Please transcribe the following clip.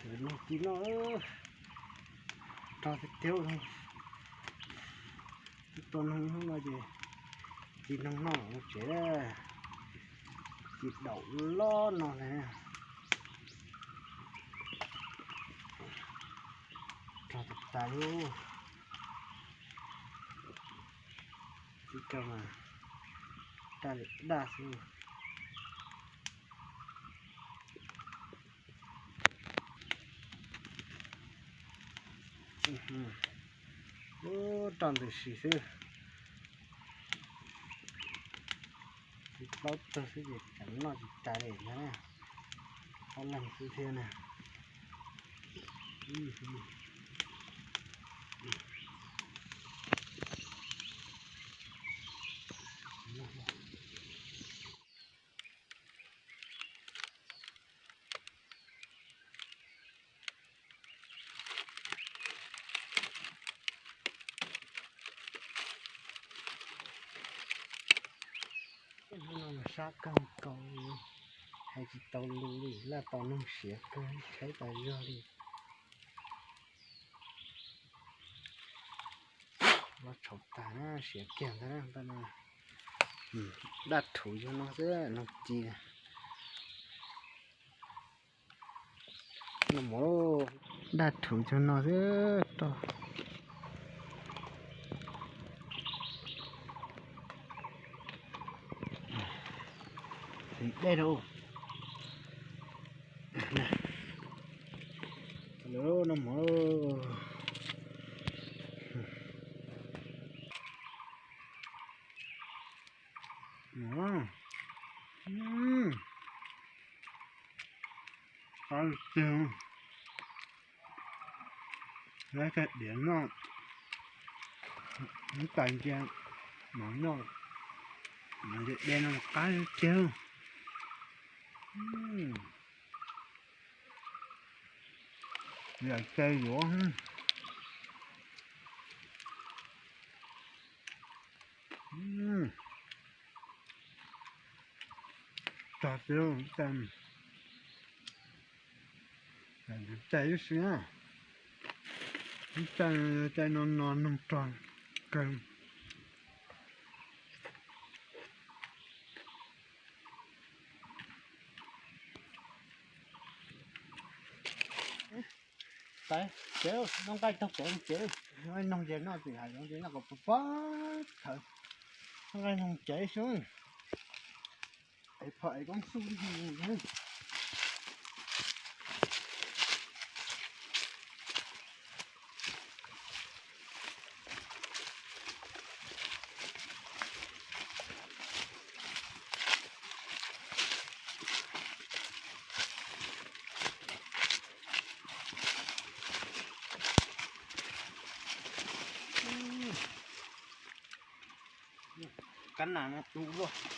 Noog ci no, rog tiag tiag. Tua noog hnub no ces ci noog noj tsev, ci daum loj no ntag. Rog tas tas li. Tib co mas daj li daj xwb. Ub, roj ntws si xwb. Tsis plaub tug xwb ces tseem noj tsis tas li na. Ob leeg xwb thiab na. Hnub no mas sab kawg nkaus li, hais tsis tau lus li, laj tos noog siav kawg, tshaib tas zog li. Los tshauv tag na, siav kiag ntag na. Daj rhuv yog no xwb, noog ci. Daj rhuv yog no xwb rog. Dej rau. Lawv no mov. Qab tiag. Lawv cov diav no, ib tais ntsia mov noj, mov ntsia dej no qab tiag. Yam cai yuav. Tag tiag, cai ib si na. Cai, cai no no noog rog kawg. Tsev, noj nqaij taug kev ces, noog ces noj tim hav zoov ces noj kom puas puas thawv, noj nqaij noog cev xwb. Es phom es koob xub. Kab nas no tu luaj.